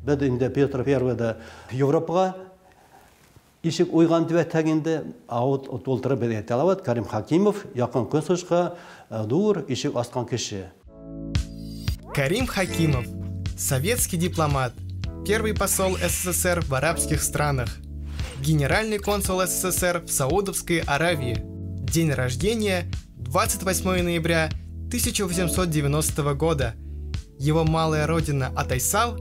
Беҙ инде Петр Первыйҙы Европаға ишек уйған тип әйтһәк инде, ауыҙ тултырып беҙ әйтә алабыҙ, Карим Хакимов Яҡын Көнсығышҡа ҙур ишек асҡан кеше. Карим Хакимов – советский дипломат, первый посол СССР в арабских странах, генеральный консул СССР в Саудовской Аравии. День рождения – 28 ноября 1890 года. Его малая родина Атайсал,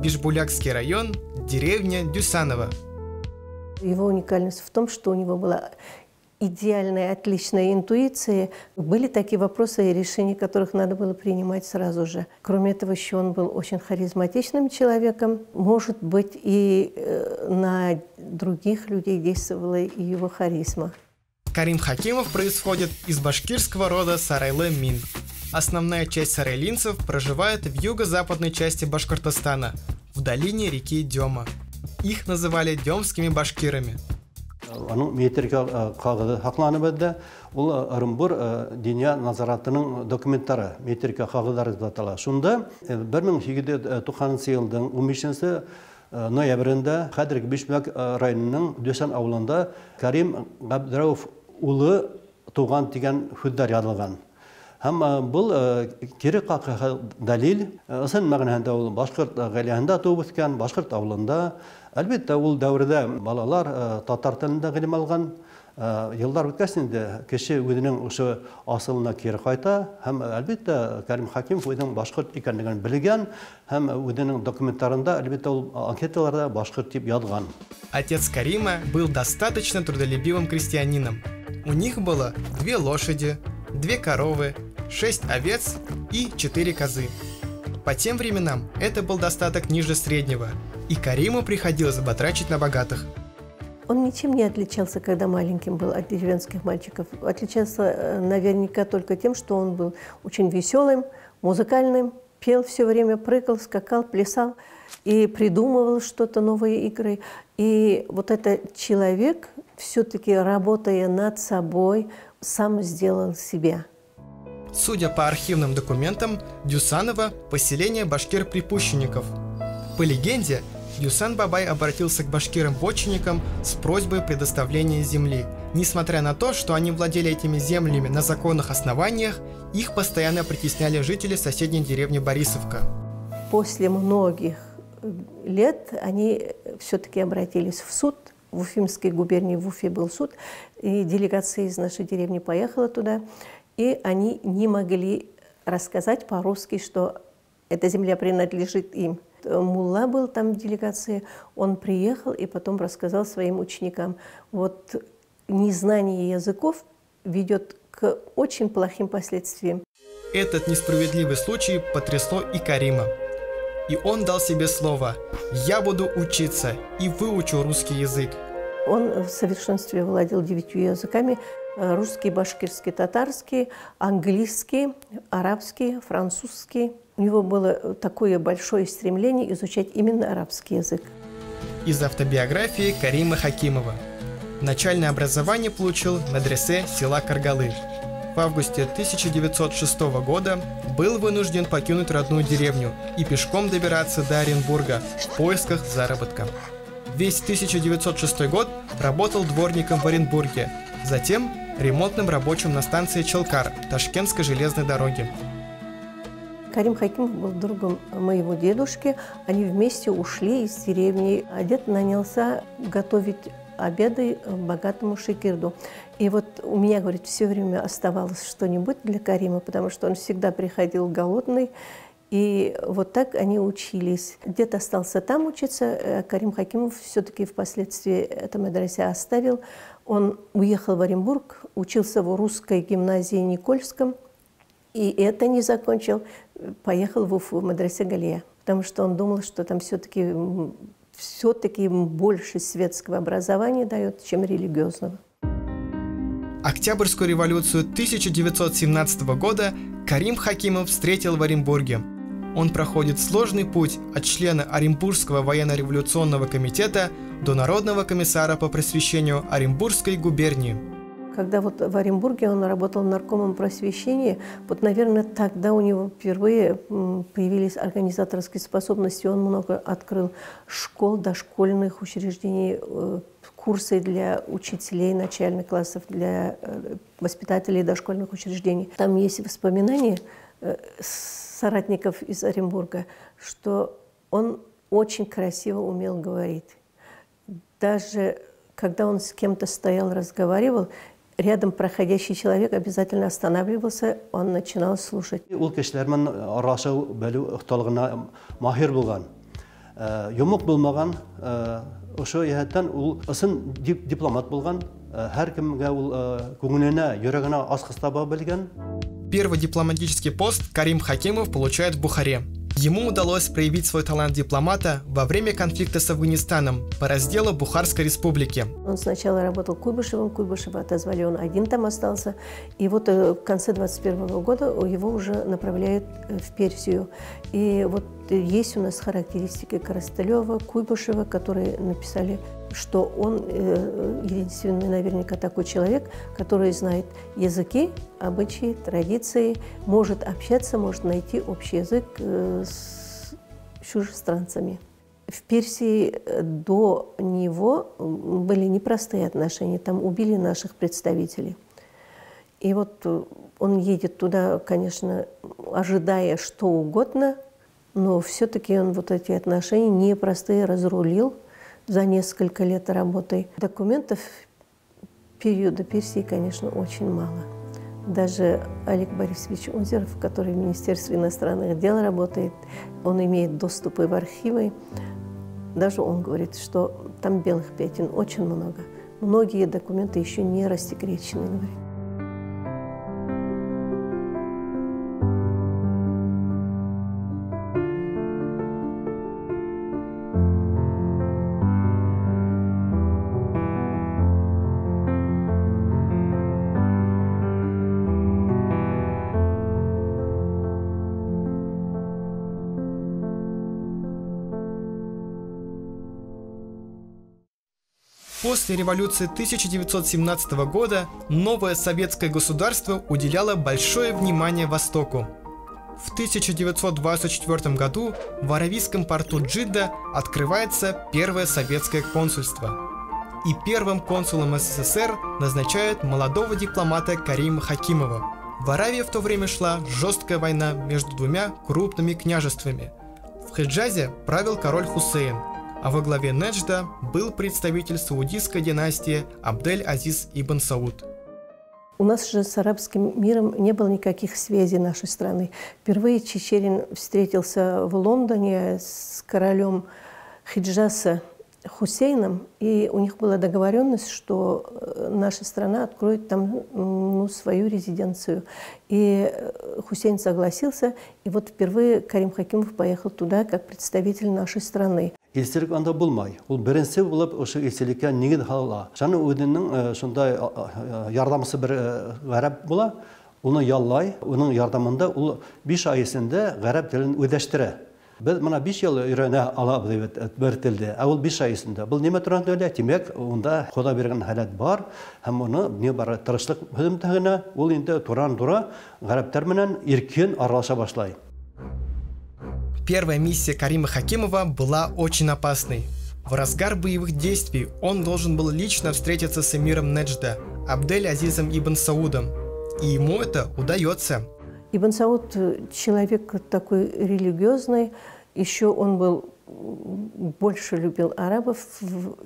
Бишбулякский район, деревня Дюсаново. Его уникальность в том, что у него была идеальная, отличная интуиция. Были такие вопросы и решения, которых надо было принимать сразу же. Кроме этого, еще он был очень харизматичным человеком. Может быть, и на других людей действовала и его харизма. Карим Хакимов происходит из башкирского рода Сарайлы-Мин. Основная часть сарайлинцев проживает в юго-западной части Башкортостана, в долине реки Дема. Их называли демскими башкирами. Уның метрика ҡағыҙы һаҡланып беҙҙә. Ул Ырымбур диния назаратының документтары, метрика ҡағыҙҙары тип атала. Шунда 1890 йылдың 15 ноябрендә хәҙерге Бишбүләк районының Дүсән ауылында Карим Ғәбдрәүф улы тыуған тигән һүҙҙәр яҙылған. Һәм был кире ҡағыһы дәлил, ысын мәғәнәһендә ул башҡорт ғаиләһендә тыуып үҫкән, башҡорт ауылында. Әлбиттә, ул дәүерҙә балалар татар телендә ғилем алған. Йылдар үткәс инде кеше үҙенең ошо асылына кире ҡайта һәм әлбиттә Карим Хакимов үҙенең башҡорт икәнлеген белгән һәм үҙенең документтарында әлбиттә ул анкеталарҙа башҡорт тип яҙған. Отец Карима был достаточно трудолюбивым крестьянином. У них было 2 лошади, 2 коровы, 6 овец и 4 козы. По тем временам это был достаток ниже среднего, и Кариму приходилось батрачить на богатых. Он ничем не отличался, когда маленьким был, от деревенских мальчиков. Отличался наверняка только тем, что он был очень веселым, музыкальным, пел все время, прыгал, скакал, плясал и придумывал что-то, новые игры. И вот этот человек, все-таки работая над собой, сам сделал себя. Судя по архивным документам, Дюсаново – поселение башкир-припущенников. По легенде, Дюсан Бабай обратился к башкирам-вотчинникам с просьбой предоставления земли. Несмотря на то, что они владели этими землями на законных основаниях, их постоянно притесняли жители соседней деревни Борисовка. После многих лет они все-таки обратились в суд. В Уфимской губернии, в Уфе был суд, и делегация из нашей деревни поехала туда, и они не могли рассказать по-русски, что эта земля принадлежит им. Мулла был там в делегации, он приехал и потом рассказал своим ученикам. Вот незнание языков ведет к очень плохим последствиям. Этот несправедливый случай потрясло и Карима. И он дал себе слово: «Я буду учиться и выучу русский язык». Он в совершенстве владел 9 языками: русский, башкирский, татарский, английский, арабский, французский. У него было такое большое стремление изучать именно арабский язык. Из автобиографии Карима Хакимова. Начальное образование получил в медресе села Каргалы. В августе 1906 года был вынужден покинуть родную деревню и пешком добираться до Оренбурга в поисках заработка. Весь 1906 год работал дворником в Оренбурге, затем ремонтным рабочим на станции Челкар Ташкентской железной дороги. Карим Хакимов был другом моего дедушки. Они вместе ушли из деревни. А дед нанялся готовить обеды богатому шикирду. И вот у меня, говорит, все время оставалось что-нибудь для Карима, потому что он всегда приходил голодный. И вот так они учились. Дед остался там учиться, Карим Хакимов все-таки впоследствии это медресе оставил. Он уехал в Оренбург, учился в русской гимназии Никольском, и это не закончил, поехал в Уфу, в медресе Галия, потому что он думал, что там все-таки больше светского образования дает, чем религиозного. Октябрьскую революцию 1917 года Карим Хакимов встретил в Оренбурге. Он проходит сложный путь от члена Оренбургского военно-революционного комитета до народного комиссара по просвещению Оренбургской губернии. Когда вот в Оренбурге он работал наркомом просвещения, вот, наверное, тогда у него впервые появились организаторские способности. Он много открыл школ, дошкольных учреждений, курсы для учителей начальных классов, для воспитателей дошкольных учреждений. Там есть воспоминания соратников из Оренбурга, что он очень красиво умел говорить. Даже когда он с кем-то стоял, разговаривал, рядом проходящий человек обязательно останавливался, он начинал слушать. Ул кешеләр менән аралаша белеү оҫталығына маһир булған, йомоҡ булмаған, ошо йәһәттән ул ысын дипломат булған, һәр кемгә ул күңеленә, йөрәгенә асҡыс таба белгән. Первый дипломатический пост Карим Хакимов получает в Бухаре. Ему удалось проявить свой талант дипломата во время конфликта с Афганистаном по разделу Бухарской республики. Он сначала работал Куйбышевым, Куйбышева отозвали, он один там остался. И вот в конце 21 года его уже направляют в Персию. И вот есть у нас характеристики Коростылева, Куйбышева, которые написали, что он единственный наверняка такой человек, который знает языки, обычаи, традиции, может общаться, может найти общий язык с чужестранцами. В Персии до него были непростые отношения, там убили наших представителей. И вот он едет туда, конечно, ожидая что угодно, но все-таки он вот эти отношения непростые разрулил за несколько лет работы. Документов периода Персии, конечно, очень мало. Даже Олег Борисович Озеров, который в Министерстве иностранных дел работает, он имеет доступы в архивы. Даже он говорит, что там белых пятен очень много. Многие документы еще не рассекречены, говорит. После революции 1917 года новое советское государство уделяло большое внимание Востоку. В 1924 году в аравийском порту Джидда открывается первое советское консульство. И первым консулом СССР назначают молодого дипломата Карима Хакимова. В Аравии в то время шла жесткая война между двумя крупными княжествами. В Хиджазе правил король Хусейн, а во главе Неджда был представитель саудитской династии Абдель-Азиз ибн Сауд. У нас же с арабским миром не было никаких связей нашей страны. Впервые Чичерин встретился в Лондоне с королем Хиджаса Хусейном, и у них была договоренность, что наша страна откроет там, ну, свою резиденцию. И Хусейн согласился, и вот впервые Карим Хакимов поехал туда как представитель нашей страны. Илселек анда булмай. Ул беренсе булып ошо илселеккә нигеҙ һала. Шуны үҙенең шундай ярҙамсы бер ғәрәп була, уны яллай, уның ярҙамында ул 5 ай эсендә ғәрәп телен үҙләштерә. Беҙ мына 5 йыл өйрәнә алабыҙ бит бер телде, ә ул 5 ай эсендә. Был нимә тураһында һөйләй? Тимәк, унда Хоҙа биргән һәләт бар, һәм уны ни бары тырышлыҡ һөҙөмтәһе генә ул инде туран-тура ғәрәптәр менән иркен аралаша башлай. Первая миссия Карима Хакимова была очень опасной. В разгар боевых действий он должен был лично встретиться с эмиром Неджда, Абдель-Азизом ибн Саудом. И ему это удается. Ибн Сауд человек такой религиозный, еще он был больше любил арабов,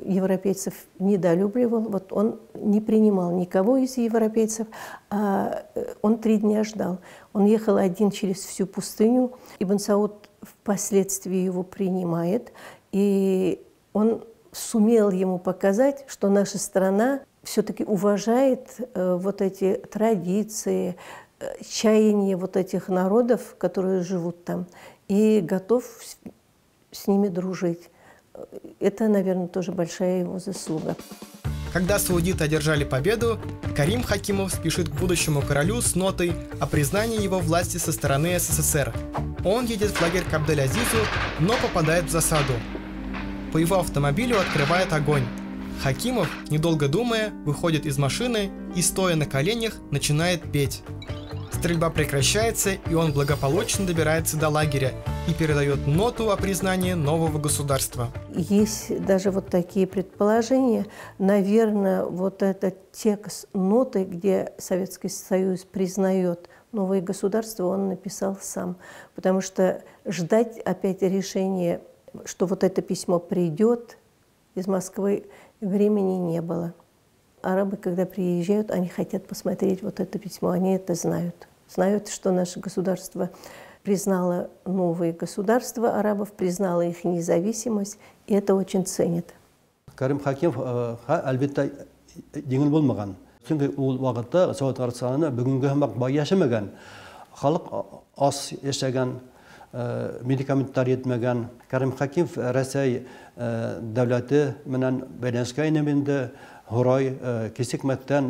европейцев недолюбливал. Вот он не принимал никого из европейцев, а он 3 дня ждал. Он ехал один через всю пустыню. Ибн Сауд впоследствии его принимает, и он сумел ему показать, что наша страна все-таки уважает вот эти традиции, чаяния вот этих народов, которые живут там, и готов с ними дружить. Это, наверное, тоже большая его заслуга. Когда саудиты одержали победу, Карим Хакимов спешит к будущему королю с нотой о признании его власти со стороны СССР. Он едет в лагерь к Абдель-Азизу, но попадает в засаду. По его автомобилю открывает огонь. Хакимов, недолго думая, выходит из машины и, стоя на коленях, начинает петь. Стрельба прекращается, и он благополучно добирается до лагеря и передает ноту о признании нового государства. Есть даже вот такие предположения. Наверное, вот этот текст ноты, где Советский Союз признает новое государство, он написал сам. Потому что ждать опять решения, что вот это письмо придет из Москвы, времени не было. Арабы, когда приезжают, они хотят посмотреть вот это письмо, они это знают. Знают, что наше государство признало новые государства арабов, признало их независимость, и это очень ценят. Карим Хакимов, әлбиттә, еңел булмаған. Сөнки ул ваҡытта Совет Арабстаны бөгөнгө һымаҡ бай йәшәмәгән. Халыҡ ас йәшәгән, медикаменттар етмәгән. Карим Хакимов Рәсәй дәүләте менән бәйләнешкә инеп инде һорай, кисекмәҫтән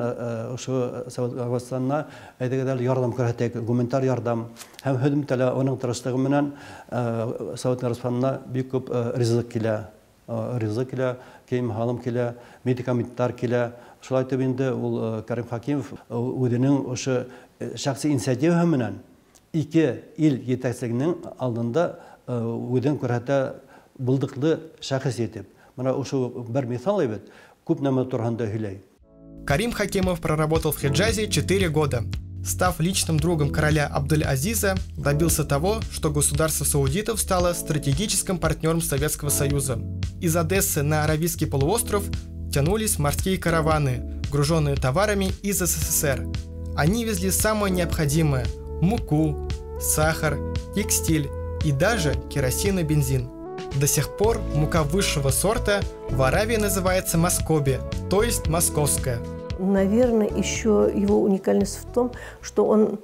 ошо Совет Арабстанына әйҙәгеҙ әле ярҙам күрһәтәйек, гуманитар ярҙам. Һәм һөҙөмтәлә уның тырышлығы менән Совет Арабстанына бик күп ризыҡ килә. Ризыҡ килә, кейем-һалым килә, медикаменттар килә. Шулай итеп инде ул Карим Хакимов үҙенең ошо шәхси инициативаһы менән ике ил етәкселегенең алдында үҙен күрһәтә булдыҡлы шәхес итеп. Мына ошо бер миҫал бит, күп нәмә тураһында һөйләй. Карим Хакимов проработал в Хиджазе 4 года. Став личным другом короля Абдуль-Азиза, добился того, что государство саудитов стало стратегическим партнером Советского Союза. Из Одессы на Аравийский полуостров тянулись морские караваны, груженные товарами из СССР. Они везли самое необходимое – муку, сахар, текстиль и даже керосин и бензин. До сих пор мука высшего сорта в Аравии называется маскоби, то есть московская. Наверное, еще его уникальность в том, что он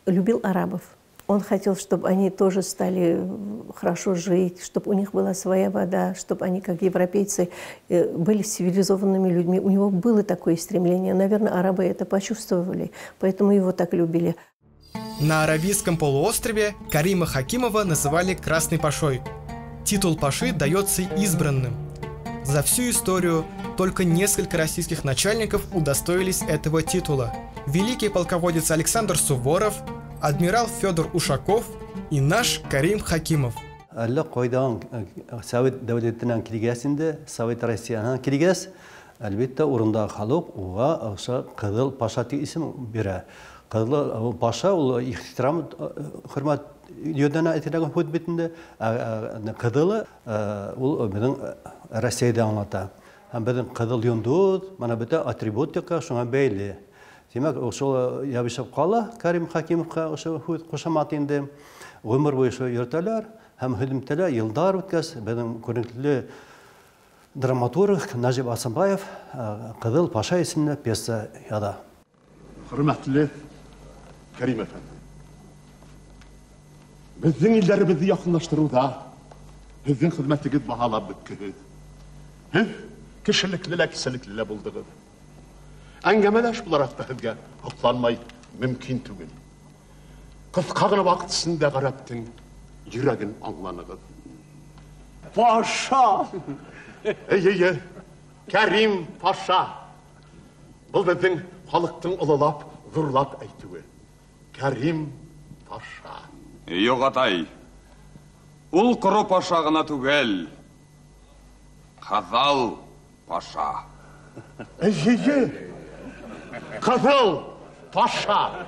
любил арабов. Он хотел, чтобы они тоже стали хорошо жить, чтобы у них была своя вода, чтобы они, как европейцы, были цивилизованными людьми. У него было такое стремление. Наверное, арабы это почувствовали, поэтому его так любили. На Аравийском полуострове Карима Хакимова называли «Красный Пашой». Титул Паши дается избранным. За всю историю только несколько российских начальников удостоились этого титула. Великий полководец Александр Суворов, адмирал Федор Ушаков и наш Карим Хакимов. Әллә ҡайҙан Совет дәүләтенән килгәс инде, Совет Россиянан килгәс, әлбиттә, урындағы халыҡ уға ошо Ҡыҙыл Паша тигән исем бирә. Ҡыҙыл Паша ул ихтирам, хөрмәт йөҙөнә әйтелгән һүҙ бит инде. Ҡыҙылы ул беҙҙең Рәсәйҙе аңлата. Һәм беҙҙең ҡыҙыл йондоҙ, мына бөтә атрибутика шуңа бәйле. Тимәк, ошо ябышып ҡала Карим Хакимовҡа ошо һүҙ ҡушамат инде. Ғүмер буйы шул йөрөтәләр һәм һөҙөмтәлә йылдар үткәс, беҙҙең күренекле драматург Нәжип Асанбаев Ҡыҙыл Паша исемле пьеса яҙа. Хөрмәтле Карим әфәнде, беҙҙең илдәребеҙҙе яҡынлаштырыуҙа һеҙҙең хеҙмәтегеҙ баһалап бөткөһөҙ. Һеҙ кешелекле лә, кеселекле лә булдығыҙ. Әңгәмәләш булараҡ та һеҙгә һоҡланмай мөмкин түгел. Ҡыҫҡа ғына ваҡыт эсендә ғәрәптең йөрәген аңланығыҙ. Паша! Эй, Карим Паша! Был беҙҙең халыҡтың ололап, ҙурлап әйтеүе. Карим Паша. Юҡ, атай. Ул ҡоро паша ғына түгел. Ҡыҙыл Паша. Эй, Ҡыҙыл Паша!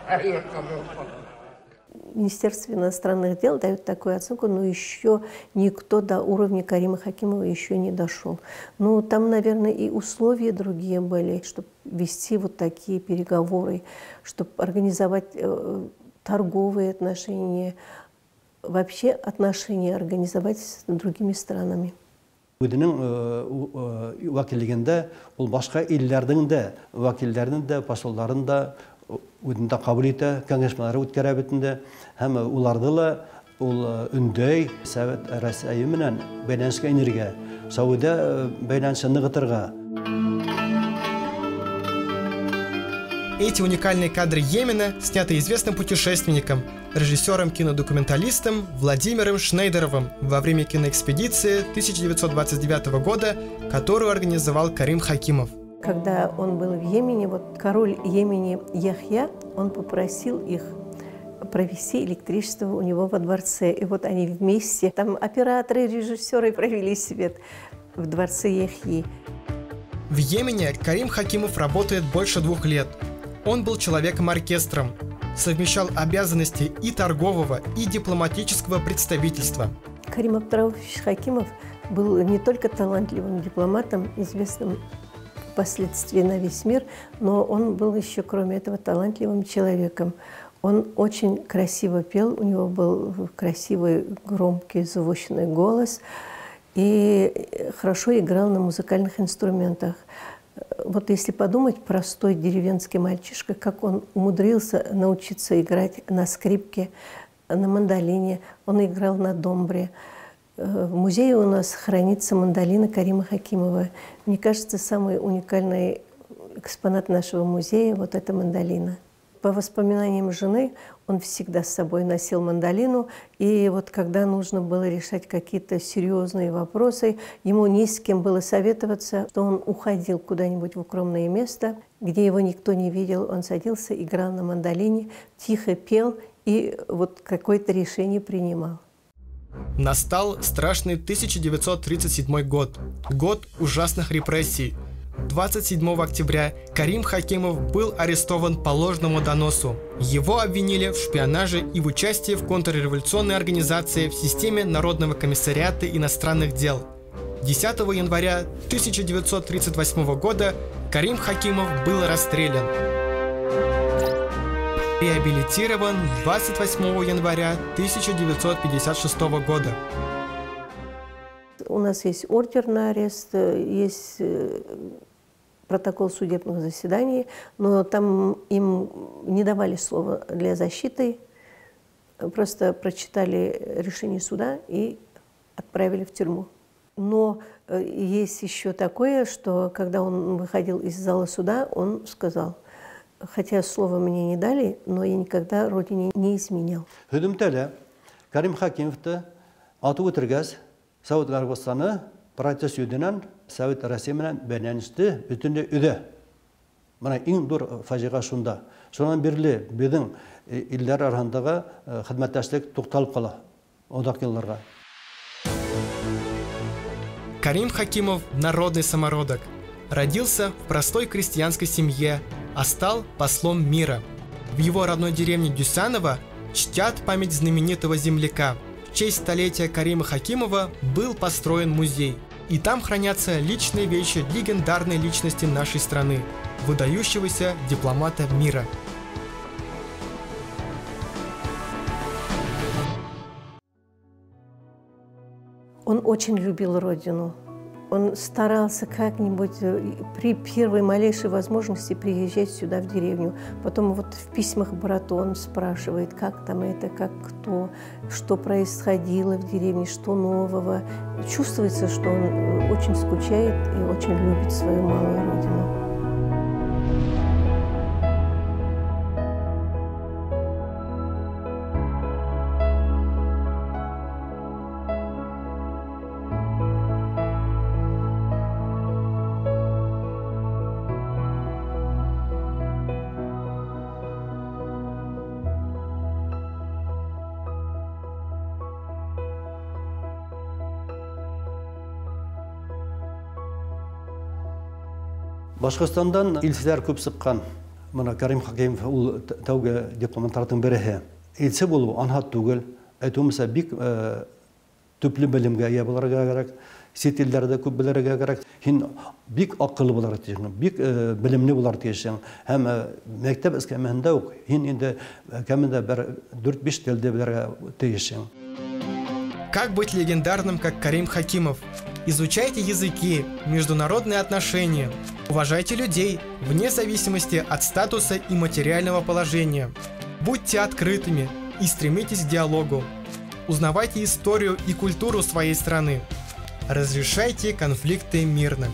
Министерство иностранных дел дает такую оценку, но еще никто до уровня Карима Хакимова еще не дошел. Ну, там, наверное, и условия другие были, чтобы вести вот такие переговоры, чтобы организовать торговые отношения, вообще отношения организовать с другими странами. Үҙенең вәкиллегендә ул башҡа илдәрҙең дә вәкилдәрен дә, посолдарын да үҙендә ҡабул итә, кәңәшмәләр үткәрә бит инде. Һәм уларҙы ла ул өндәй Совет Рәсәйе менән бәйләнешкә инергә, сәүҙә бәйләнешен нығытырға. Эти уникальные кадры Йемена сняты известным путешественником, режиссером-кинодокументалистом Владимиром Шнейдеровым во время киноэкспедиции 1929 года, которую организовал Карим Хакимов. Когда он был в Йемене, вот король Йемени Яхья, он попросил их провести электричество у него во дворце. И вот они вместе, там операторы, режиссеры провели свет в дворце Яхьи. В Йемене Карим Хакимов работает больше 2 лет. Он был человеком-оркестром, совмещал обязанности и торгового, и дипломатического представительства. Карим Абдрауфович Хакимов был не только талантливым дипломатом, известным впоследствии на весь мир, но он был еще, кроме этого, талантливым человеком. Он очень красиво пел, у него был красивый, громкий, звучный голос и хорошо играл на музыкальных инструментах. Вот если подумать, простой деревенский мальчишка, как он умудрился научиться играть на скрипке, на мандолине, он играл на домбре. В музее у нас хранится мандолина Карима Хакимова. Мне кажется, самый уникальный экспонат нашего музея – вот эта мандолина. По воспоминаниям жены, он всегда с собой носил мандолину, и вот когда нужно было решать какие-то серьезные вопросы, ему ни с кем было советоваться, то он уходил куда-нибудь в укромное место, где его никто не видел, он садился, играл на мандолине, тихо пел и вот какое-то решение принимал. Настал страшный 1937 год, год ужасных репрессий. 27 октября Карим Хакимов был арестован по ложному доносу. Его обвинили в шпионаже и в участии в контрреволюционной организации в системе Народного комиссариата иностранных дел. 10 января 1938 года Карим Хакимов был расстрелян. Реабилитирован 28 января 1956 года. У нас есть ордер на арест, есть протокол судебных заседаний, но там им не давали слова для защиты, просто прочитали решение суда и отправили в тюрьму. Но есть еще такое, что когда он выходил из зала суда, он сказал: хотя слова мне не дали, но я никогда родине не изменял. Һөҙөмтәлә Карим Хакимовты атып үтергәс, Сауд Ғәрәбстаны процесс йөҙөнән Совет Россия менән бәйләнеште бөтөнләй өҙә. Мына иң ҙур фажиға шунда. Шунан бирле беҙҙең илдәр араһындағы хеҙмәттәшлек туҡталып ҡала оҙаҡ йылларға. Карим Хакимов – народный самородок. Родился в простой крестьянской семье, а стал послом мира. В его родной деревне Дюсаново чтят память знаменитого земляка. В честь столетия Карима Хакимова был построен музей. И там хранятся личные вещи легендарной личности нашей страны, выдающегося дипломата мира. Он очень любил родину. Он старался как-нибудь при первой малейшей возможности приезжать сюда, в деревню. Потом вот в письмах брату он спрашивает, как там это, как кто, что происходило в деревне, что нового. Чувствуется, что он очень скучает и очень любит свою малую родину. Башҡортостандан илселәр күп сыҡҡан. Мына Карим Хакимов ул тәүге дипломаттарҙың береһе. Илсе булыу анһат түгел. Әйтеүемсә, бик төплө белемгә эйә булырға кәрәк, сит илдәрҙә күп белергә кәрәк. Һин бик аҡыллы булырға тейешһең, бик белемле булырға тейешһең. Һәм мәктәп эскәмәһендә үк һин инде кәмендә бер 4-5 телде белергә тейешһең. Как быть легендарным, как Карим Хакимов? Изучайте языки, международные отношения. Уважайте людей, вне зависимости от статуса и материального положения. Будьте открытыми и стремитесь к диалогу. Узнавайте историю и культуру своей страны. Разрешайте конфликты мирно.